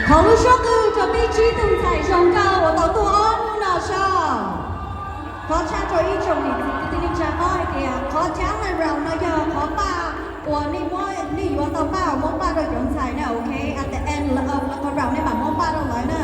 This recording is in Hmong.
Thov lub suab qw rau peb tsib tug ntxhais zoo nkauj uas tau tuaj ob hnub no so. Thov tshaj rau ib tsoom niam txiv kwv tij neej tsa paub hais tias qhov challenge round no yog qhov paj uas nej muab, nej yuav tau paj uas muab paj rau cov ntxhais na, ok? At the end of qhov round nej mam muab paj rau lawv na.